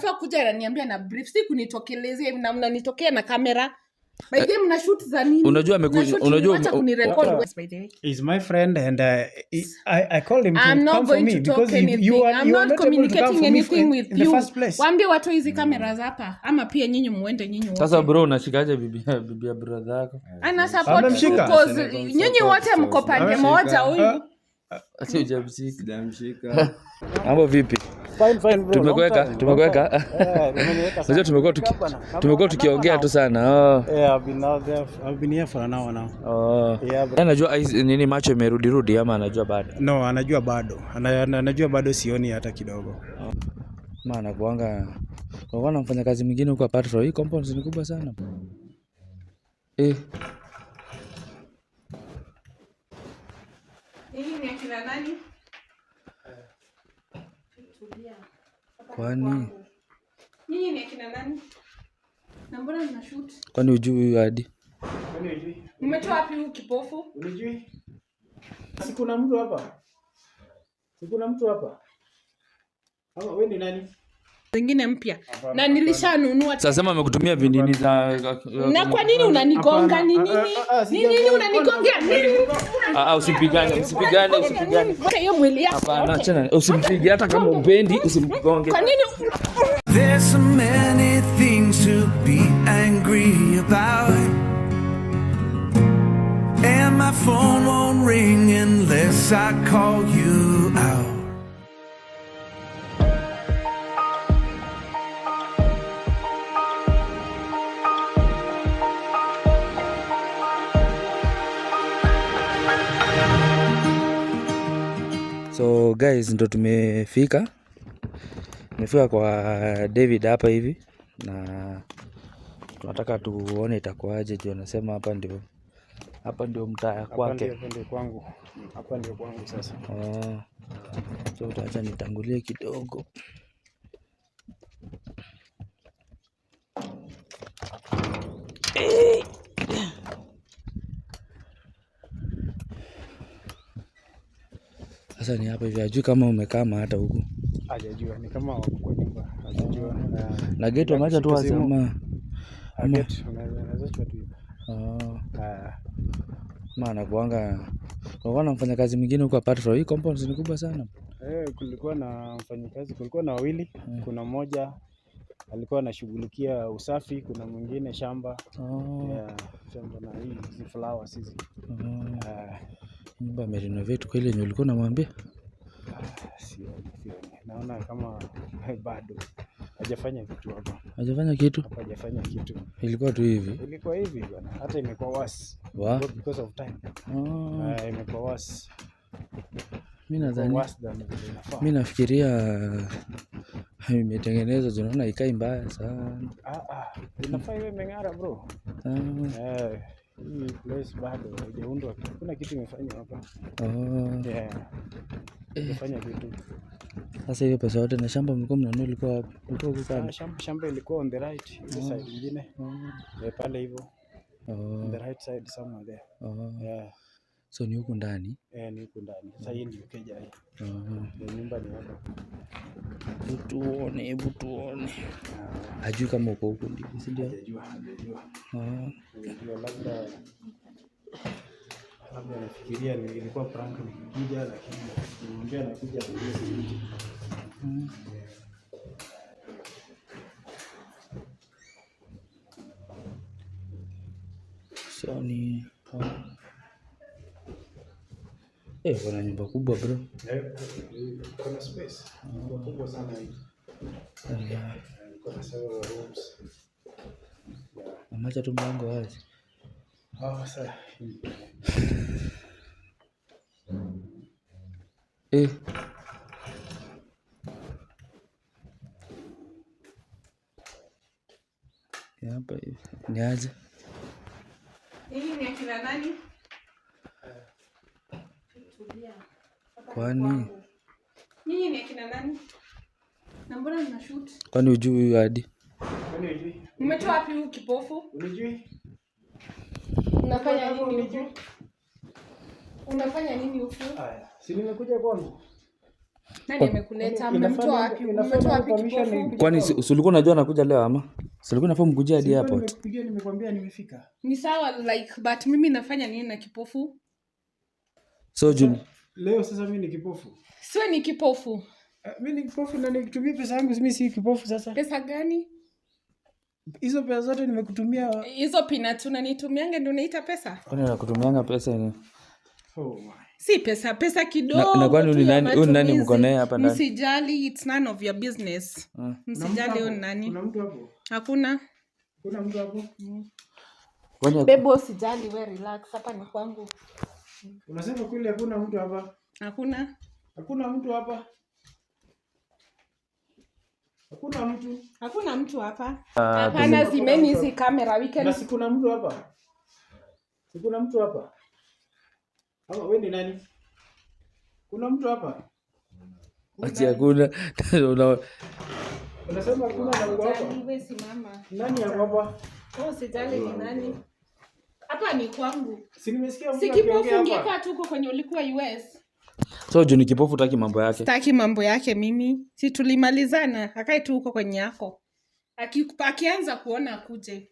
anafaa kuja ananiambia na brief, si kunitokelezea hivi na mnanitokea na kamera. By the way, mna shoot za nini? Unajua Mna shoot unajua nini? Wacha kunirecord by the way. He's my friend and I called him to I'm not come for going me to talk because anything. you are, I'm you are not not able to come communicating for me anything in, with in the you. first place. Waambie watu hizi kamera hapa ama pia nyinyi muende nyinyi wote. Sasa bro, unashikaje bibi ya brother yako? Ana support Amemshika. because nyinyi wote mko pande moja huyu. Si hujamshika. Sijamshika. Mambo vipi? Fine, fine bro. Tumekuweka, Long time, tumekuweka. long time. Eh, umeniweka sana. Unajua tumekuwa tukiongea tu sana. Oh. Yeah, I've been out there. I've been here for an hour now. Oh. Yeah, bro. Anajua nini macho imerudi rudi ama anajua bado? No, anajua bado. Anajua bado sioni hata kidogo. Maana kuanga kwa na mfanyakazi mwingine huko apart from hii compound ni kubwa sana. Eh, Nyinyi ni akina nani? Kwani Nyinyi ni akina nani? Na mbona mna shoot? kwani hujui huyu hadi? Kwani hujui? Mmetoa wapi huyu kipofu? Unijui? Si kuna mtu hapa? Si kuna mtu hapa? Ama wewe ni nani? Zingine mpya. Na nilishanunua. Sasa sema amekutumia vinini za Na kwa nini unanigonga? Ni nini? Ni nini unanigongea? Nini? Ah, usipigane, usipigane, usipigane. Wacha hiyo mwili yako. Hapana, achana. Usimpige hata kama umpendi, usimgonge. Kwa nini? There's so many things to be angry about. And my phone won't ring unless I call you out. So guys, ndo tumefika. Tumefika kwa David hapa hivi na tunataka tuone itakuwaje juu anasema hapa ndio mtaa Hapa kwake. ndio kwangu. Hapa ndio kwangu sasa. Oh. So utaacha nitangulie kidogo. Sasa ni hapa hivi, hajui kama umekama hata huku. Hajajua, ni kama wako kwa nyumba. Hajajua. Na gate wameacha tu wazi ama Gate unaweza chua tu hivyo. Maana kuanga kwa na mfanyakazi mwingine huko apart from hii compound ni kubwa sana. Kulikuwa na mfanyikazi, kulikuwa na wawili. Kuna mmoja alikuwa anashughulikia usafi, kuna mwingine shamba. Yeah, shamba na hizi flowers hizi. Nyumba amerenovate kweli yenye ulikuwa unamwambia? Sioni. Naona kama bado hajafanya kitu hapa. Hajafanya kitu? Hapa hajafanya kitu. Ilikuwa tu hivi. Ilikuwa hivi bwana, hata imekuwa worse. Wa? Because of time. Imekuwa worse. Mimi nadhani Worse than vile inafaa. mimi nafikiria imetengenezwa, tunaona ikai mbaya sana. Inafaa iwe imeng'ara bro. Hii place bado haijaundwa. Kuna kitu imefanywa hapa. Yeah. Imefanya kitu. Sasa hiyo pesa yote na shamba mlikuwa mnanunua ilikuwa wapi? Ilikuwa huko kando. Shamba ilikuwa on the right, ile side nyingine. Pale hivyo. On the right side somewhere there. Yeah. So ni huku ndani? Ni huku ndani. Sasa hii ndio keja hii. Nyumba ni hapa. Hebu tuone. Hajui kama uko huku ndio, si ndio? Hajajua. Hajajua, labda nafikiria ilikuwa prank nikikuja, lakini nimwambia nakuja ndio sikuje. So ni kuna nyumba kubwa bro. Kuna space. Nyumba kubwa sana hii. Kuna several rooms. Ameacha tu mlango wazi. Sasa. Hapa hivi. Ni aje? Nyinyi ni akina nani? Kwani Nyinyi ni akina nani? Na mbona mna shoot? Kwani hujui huyu hadi? Kwani hujui? Mmetoa wapi huyu kipofu? Unijui? Unafanya nini huku? Unafanya nini huku? Haya, si nimekuja kwangu. Nani amekuleta? Mmemtoa wapi? Mmemtoa wapi kipofu? Kwani si ulikuwa unajua anakuja leo ama? Si ulikuwa unafaa mkujia hadi airport? Nimekupigia, nimekwambia nimefika. Ni sawa, like, but mimi nafanya nini na kipofu? So Juni, Leo sasa mimi ni kipofu. Siwe ni kipofu. Mimi ni kipofu na nikitumia pesa yangu mimi si kipofu sasa. Pesa gani? Hizo pesa zote nimekutumia. Hizo peanuts unanitumianga ndio unaita pesa? Kwani anakutumianga pesa ni? Oh my. Si pesa, pesa kidogo. Na kwani tu ya huyu ni nani mko matumizi. naye hapa ndani? Msijali, it's none of your business. Msijali huyu ni nani. Kuna mtu hapo? Hakuna. Kuna mtu hapo? Kwani Bebo, usijali, we relax, hapa ni kwangu. Unasema kweli hakuna mtu hapa? Hakuna. Hakuna mtu hapa. Hakuna mtu. Hakuna mtu hapa. Hapana, zimeni hizi kamera we can. Na si kuna mtu hapa? Si kuna mtu hapa? Ama wewe ni nani? Kuna mtu hapa? Ati hakuna. Unasema hakuna na uko hapa? Wewe simama. Nani yuko hapa? Wewe usijali ni nani. Hapa ni kwangu. Si nimesikia mtu Si kipofu akiongea hapa. ungekaa tu huko kwenye ulikuwa US. So Juni kipofu hutaki mambo yake. Sitaki mambo yake mimi. Si tulimalizana, akae tu huko kwenye yako. Akianza kuona akuje.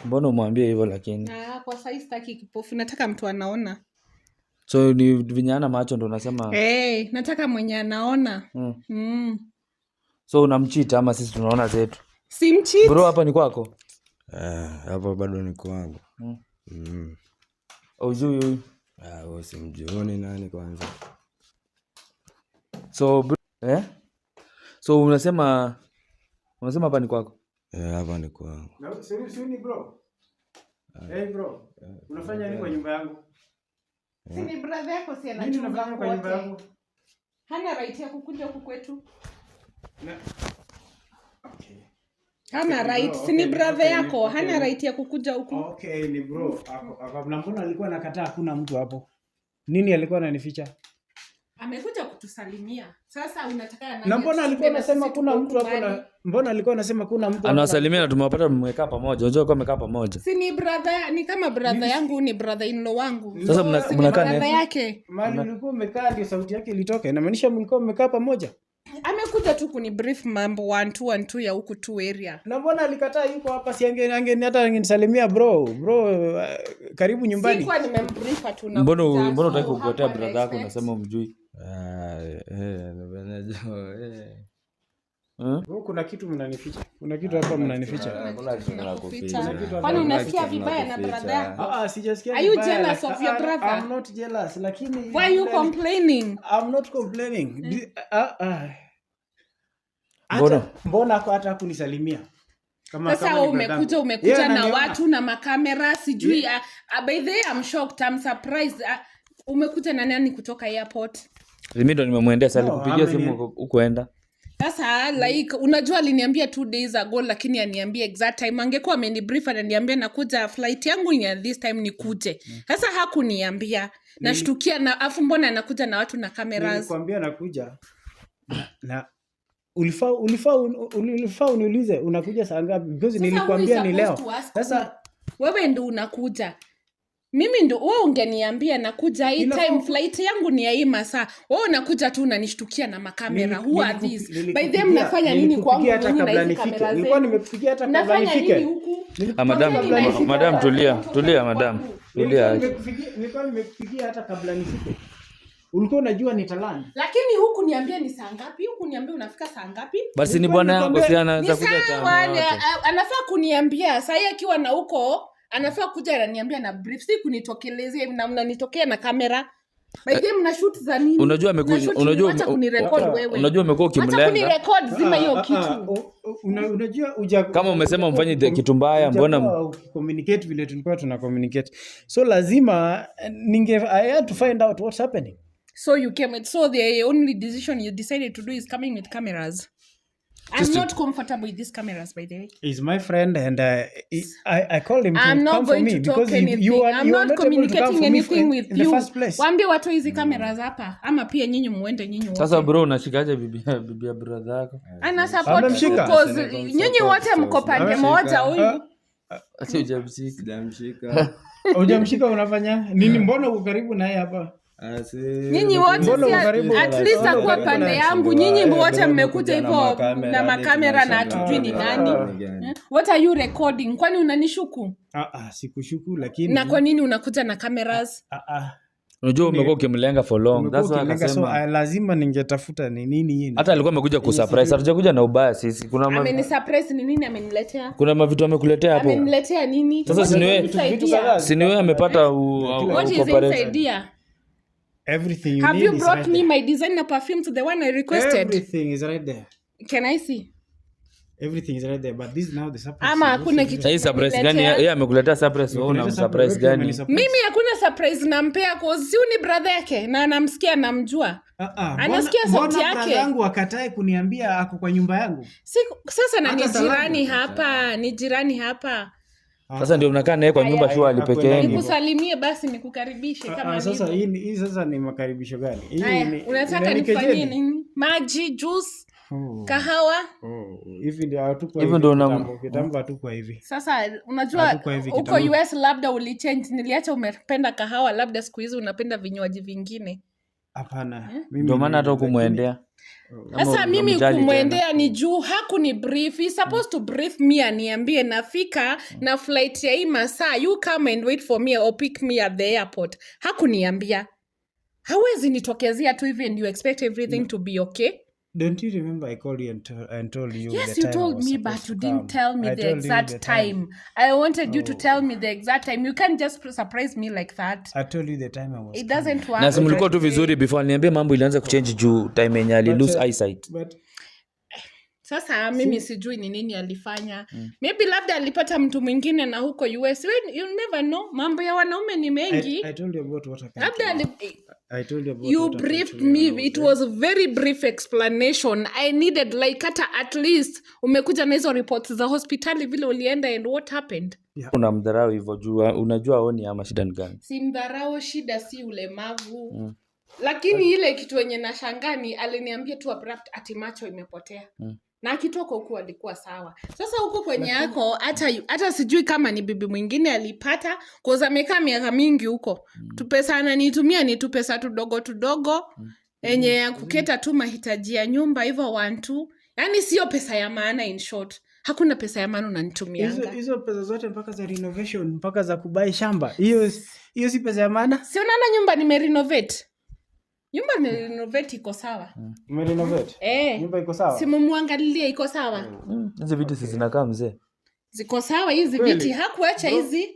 Mbona umwambie hivyo lakini? Kwa sasa sitaki kipofu, nataka mtu anaona. So ni vinyana macho ndo unasema. Hey, nataka mwenye anaona. So unamcheat ama sisi tunaona zetu? Simcheat. Bro, hapa ni kwako? Hapa bado ni kwangu. Ujui huyu? Wewe simjui ni nani kwanza. So bro, eh? So unasema hapa ni kwako? Hapa ni kwangu. Na si ni bro? Hey bro, unafanya nini kwa nyumba yangu? Si ni brother yako, si Nini anachunga unafanya kwa nyumba wote. yangu? Hana right ya kukuja huku kwetu. Okay. Hana right, Bro, si ni okay, brother okay, yako, okay. hana right ya kukuja huku. Okay, ni bro. Ako, na mbona alikuwa anakataa hakuna mtu hapo? Nini alikuwa ananificha? Amekuja kutusalimia. Sasa unataka nani? Na mbona alikuwa atupe na anasema sisi kuna mtu hapo tukubali? na mbona alikuwa anasema kuna mtu hapo? Anawasalimia na tumewapata mmekaa pamoja. Unajua kwa mmekaa pamoja. Si ni brother, ni kama brother yangu, ni brother in law wangu. Sasa Si ni mnakaa brother naye? yake. Mahali ulikuwa umekaa ndio sauti yake ilitoka. Inamaanisha mlikuwa mmekaa pamoja. Amekuja tu kunibrief mambo 1 2 1 2 ya huku tu area. Na mbona alikataa yuko hapa, si ange ange hata angenisalimia bro, bro, karibu nyumbani. Sikuwa nimembrief tu na Mbona kuja, mbona so hutaki kupotea hakuwa brother yako na unasema umjui? Bro, kuna kitu mnanificha. Kuna kitu hapa mnanificha. Hakuna kitu tunakuficha. Kwani unasikia vibaya na brother yako? Sijasikia Are you vibaya, jealous of your brother? I'm not jealous, lakini Why are you complaining? I'm not complaining. Mbona? Mbona hata kunisalimia? Kama Sasa kama ni brother umekuja yangu. umekuja Yeye na ananiona. watu na makamera sijui. By the way, I'm shocked, I'm surprised. Umekuja na nani kutoka airport? Mimi ndo nimemwendea sasa, No, alikupigia simu hukuenda. Sasa like unajua aliniambia 2 days ago, lakini aniambia exact time. Angekuwa amenibrief ananiambia nakuja flight yangu ni at this time nikuje. Sasa hakuniambia. Nashtukia na afu mbona anakuja na watu na cameras? Nilikwambia nakuja. Na ulifaa uniulize unakuja saa ngapi, because Sasa nilikwambia who is ni leo. supposed to ask Sasa wewe ndo unakuja. Mimi ndo wewe ungeniambia nakuja hii time, flight yangu ni ya hii masaa. Wewe unakuja tu unanishtukia na makamera. Who are these? By the way, mnafanya nini kwangu hata nyinyi na kabla hizi nifike? kamera Nilikuwa zenu? nimekupigia hata kabla Mnafanya nifike. nini huku? Madam, madam tulia madam. Tulia. Nilikuwa nimekupigia hata kabla nifike. Ulikuwa unajua nitaland. Lakini huku niambia ni saa ngapi? Huku niambia unafika saa ngapi? Basi ni bwana yako, si anaanza Ni kuja sawa, anafaa kuniambia. Saa hii akiwa na huko anafaa kuja ananiambia na brief, si kunitokelezea hivi na mnanitokea na kamera. By the way, mna shoot za nini? Unajua unajua acha kunirecord wewe. Unajua umekuwa ukimlenga. Acha kunirecord, zima hiyo kitu. Unajua uja kama umesema umfanye kitu mbaya, mbona communicate vile tulikuwa tuna communicate. So lazima I had to find out what's happening. So you came, so the only decision you decided to do is coming with cameras. I'm not comfortable with these cameras, by the way. He's my friend, and I called him to I'm not come for going me to talk because anything. you are, I'm you are not not able to come communicating for me anything with in the you. first place. Waambie watu hizi cameras hapa, ama pia nyinyi muende nyinyi wote. Sasa bro, unashikaje bibi ya brother yako? Ana support Amemshika. because nyinyi wote mko pande moja huyu. Si hujamshika. Sijamshika. Hujamshika, unafanya nini? Mbona uko karibu naye hapa? Nyinyi wote Mbona si ukaribu at least mbona akuwa ukaribu pande na- yangu. Nyinyi wote mmekuja na hivyo makamera, na hadi makamera na tunashangaa hatujui ni nani. ni gani. Eh? What are you recording? Kwani unanishuku? Ah, ah, sikushuku lakini Na kwa nini unakuja na cameras? ah, ah, Unajua umekuwa ukimlenga for long. umekuwa That's why ukilenga, so akasema ah, lazima ningetafuta ni nini hii. hata alikuwa amekuja kusurprise. Hatujakuja na ubaya sisi. Amenisurprise ni nini ameniletea? Kuna mavitu amekuletea hapo. Ameniletea nini? Sasa What si ni is wewe- inside Vitu here? kadhaa. Si ni wewe amepata What is ucooperate. inside here? Everything you Have need you is brought right me there. my designer perfume to the one I requested? Everything is right there. Can I see? Everything is right there, but this now the surprise. Ama hakuna kitu. Hii surprise gani? ameniletea? Yeye amekuletea surprise, wewe una surprise gani? Mimi hakuna surprise nampea, cause si ni brother yake na anamsikia, anamjua. Anasikia sauti yake. Yangu akatae kuniambia ako kwa nyumba yangu. Si, sasa na ni Hata salamu. jirani hapa, ni jirani hapa. Sasa ndio mnakaa naye kwa nyumba tu ali peke yenu. Nikusalimie basi, nikukaribishe kama Ah, sasa nivyo. hii sasa ni makaribisho gani? Hii Haya, unataka inanikejeli? nifanyie nini? Maji, juice, Oh, kahawa? oh, hivi ndio hatukuwa Hivi hivi ndio kitambo, kitambo hatukuwa hivi. Sasa unajua Hatukuwa hivi huko kitambo. US labda ulichange, niliacha umependa kahawa, labda siku hizi unapenda vinywaji vingine. Hapana. Mimi Ndio maana hata lakini- hukumwendea. Sasa mimi unamjali kumwendea ni juu hakuni brief. He's supposed to brief me, aniambie nafika na flight ya hii masaa, you come and wait for me or pick me at the airport. Hakuniambia. Hawezi nitokezea tu hivi and you expect everything to be okay. Don't you remember I called you and told you Yes, the you time I told was me, supposed but to you didn't come. tell me I the told you exact the time. I wanted you to tell me the exact time. You can't just surprise me like that. I told you the time I was It doesn't work. Na si mlikuwa tu vizuri before niambie mambo ilianza kuchange juu time yenye ali lose eyesight. But Sasa mimi sijui ni nini alifanya. Maybe labda alipata mtu mwingine na huko US. You never know. Mambo ya wanaume ni mengi. I told you about what happened. Labda I told you about you what happened briefed to me me. when I was It there. was very brief explanation. I needed like hata at least umekuja na hizo reports za hospitali vile ulienda and what happened. Unamdharau hivyo juu unajua aoni ama shida ni gani? Si mdharau, shida si ulemavu. Lakini ile kitu yenye nashangaa ni aliniambia tu abrupt ati macho imepotea. Na akitoka huku alikuwa sawa. Sasa huku kwenye yako hata sijui kama ni bibi mwingine alipata, cause amekaa miaka mingi huko. Tu pesa ananitumia ni tu pesa tudogo tudogo enye ya kuketa tu mahitaji ya nyumba hivyo one two. Yaani sio pesa ya maana, in short. Hakuna pesa ya maana unanitumianga. Hizo pesa zote mpaka za renovation mpaka za kubai shamba. Hiyo si pesa ya maana? Si unaona nyumba nimerenovate. Nyumba nimerenovate iko sawa. Umerenovate? Eh. Nyumba iko sawa? Si mumuangalilie iko sawa. Hizi viti si zinakaa mzee. Ziko sawa hizi viti. Hakuacha hizi.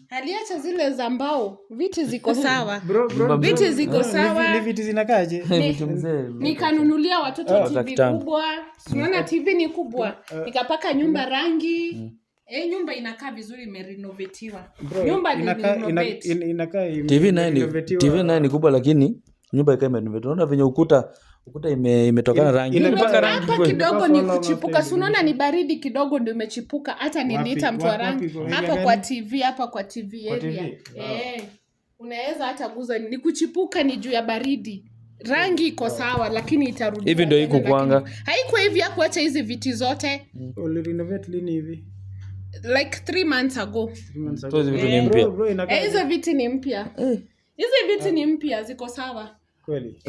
Aliacha zile za mbao. Viti ziko sawa. Bro, Viti ziko sawa. Ni viti zinakaaje? Viti mzee. Nikanunulia watoto Za TV kitambo. kubwa. Unaona TV ni kubwa. Nikapaka nyumba rangi. Nyumba inakaa vizuri, imerenovatiwa. Bro, Nyumba nilirenovate. inakaa TV naye ni imerenovatiwa. TV naye ni kubwa lakini nyumba ikawa imerenovate. Unaona venye ukuta imetokana rangi. Imepaka rangi Hapa kweli. kidogo ni Inakaa kuchipuka, si unaona ni baridi kidogo ndio imechipuka. Hata niliita mtu wa Wapi rangi kwa area hapa gani? kwa TV, hapa kwa TV Kwa area. TV? Wow. Unaweza hata guza, ni kuchipuka ni juu ya baridi. Rangi iko sawa lakini itarudia. Hivi ndio tena, iko lakini haikuwa hivi, hakuacha hizi viti zote Ulirenovate lini hivi? like 3 months ago. 3 months So ago. hizi vitu ni Bro, mpya. bro, inakaa Hizo viti ni mpya. Hizi viti ni mpya, ziko sawa. kweli.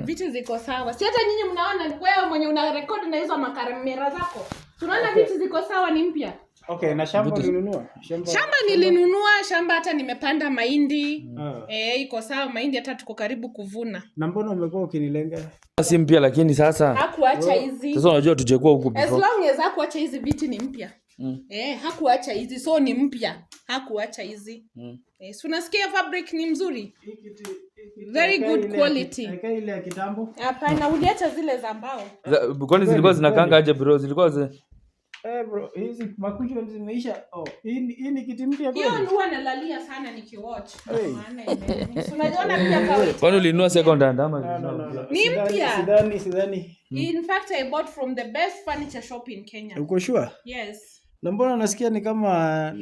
Viti ziko sawa. Si hata nyinyi mnaona, wewe mwenye una rekodi na hizo makamera zako. Tunaona viti ziko sawa, ni mpya. Okay, na shamba ulinunua? Shamba nilinunua, shamba hata nimepanda mahindi. Ah. Iko sawa mahindi, hata tuko karibu kuvuna. Na mbona umekuwa ukinilenga? Si mpya lakini sasa Hakuacha hizi. sasa unajua tujekuwa huku As before. long as hakuacha hizi viti ni mpya. Hakuacha hizi, so ni mpya. Hakuacha hizi. Si unasikia fabric ni mzuri? Very good quality. Haikai ile ya kitambo. Hapana, uliacha zile za mbao. Kwani zilikuwa zinakaanga aje bro? Zilikuwa Bro, hizi makucha zimeisha. Oh, hii ni kiti mpya Hiyo kweli? huwa nalalia sana nikiwatch. Maana si unajiona pia kawaida. Kwani ulinunua second hand ama? No. Ni mpya. Sidhani. In fact, I bought from the best furniture shop in Kenya. Uko sure? Yes. Na mbona nasikia ni kama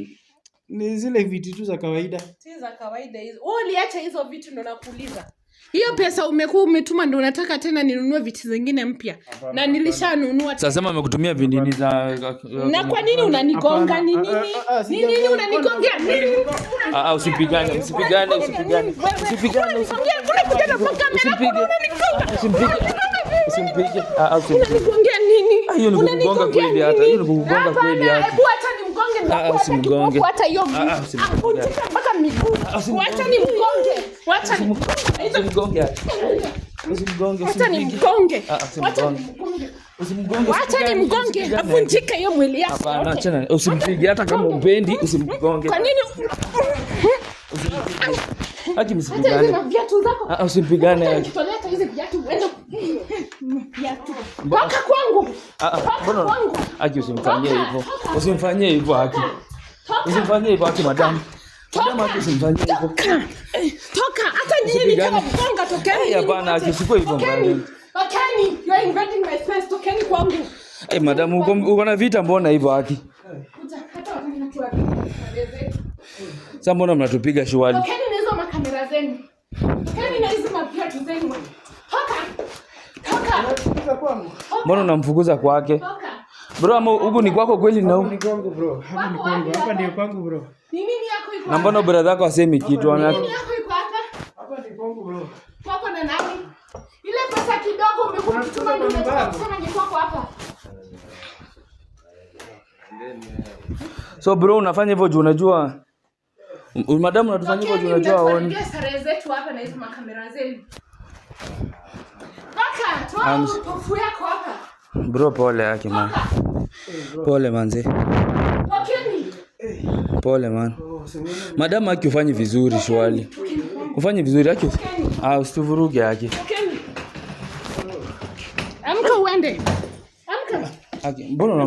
ni zile viti tu za kawaida? Si za kawaida hizo. Wewe uliacha hizo vitu ndo nakuuliza. Hiyo pesa umekuwa umetuma ndio unataka tena ninunue viti zingine mpya, na nilishanunua. Sasa sema amekutumia vinini za Na kwa nini unanigonga? Ni nini? Ni nini unanigongea? Nini? Ah, ah, usipigane, usipigane, usipigane. Usipigane, Unakuja na kamera, Usimpige. unanigonga. Usimpige. Usimpige. Ah, ah, usimpige. Unanigongea nini? Ah, hiyo ni kukugonga Unanigongea kweli hata. nini? Hiyo ni kukugonga Hapana, kweli hata. hebu acha nimgonge Ah, ah, ndio hata usimgonge. kipofu hata hiyo Ah, ah, usimgonge. avunjike mpaka miguu. Usimgonge. Wacha nimgonge. Wacha Usimgonge hata. Usimgonge, wacha usimpige. nimgonge. Ah, ah, Wacha usimgonge. nimgonge. Usimgonge. Wacha usipigane, nimgonge. usipigane. Avunjike hiyo mwili yake. Hapana, yote. achana. Usimpige hata kama umpendi, usimgonge. Kwa nini? Haki Hata hizi msipigane. viatu zako. Ah, ah, usimpigane haki. Nikitolea hata hizi viatu uende viatu. Toka kwangu. Ah, ah, Toka mbona kwangu. haki usimfanyie Toka, hivyo. toka. Usimfanyie hivyo haki. Toka. Usimfanyie hivyo haki madam. Madam haki usimfanyie hivyo. Toka. Toka. Hata nyinyi Usipigane. nikiwagonga tokeni. Eh, hapana, nyinyi wote. usikuwe hivyo Tokeni. mbali. Tokeni. You are invading my space. Tokeni kwangu. Eh, madam uko na vita mbona hivyo haki? Kuja hata wataki tuwapige kamera zetu. Sasa mbona mnatupiga shuali? Tokeni na hizo makamera zenu. Tokeni na hizo maviatu zenu. Toka. Toka. Mbona unamfukuza kwake? Toka. Bro, ama huku ni kwako kweli na huku? Ni kwangu bro, hapa ni kwangu, hapa ndio kwangu bro. Ni nini yako iko Na hapa? mbona brother yako asemi kitu ana Nini yako iko hapa? Hapa ni kwangu bro. Kwako na nani? Ile pesa kidogo umekuwa ukituma ndio unataka kusema ni kwako hapa. So bro, unafanya hivyo juu unajua madam unatufanya hivyo juu Tokeni, unajua aoni. mnatuharibia starehe zetu hapa na hizo makamera zenu. Toka, toa upofu yako hapa. Bro, pole yake man. Pole manze. Tokeni. Pole man. Madam haki ufanye vizuri shwali. Ufanye vizuri haki. Ah, usituvuruge haki. Tokeni. Amka uende. Amka. Haki. Mbona una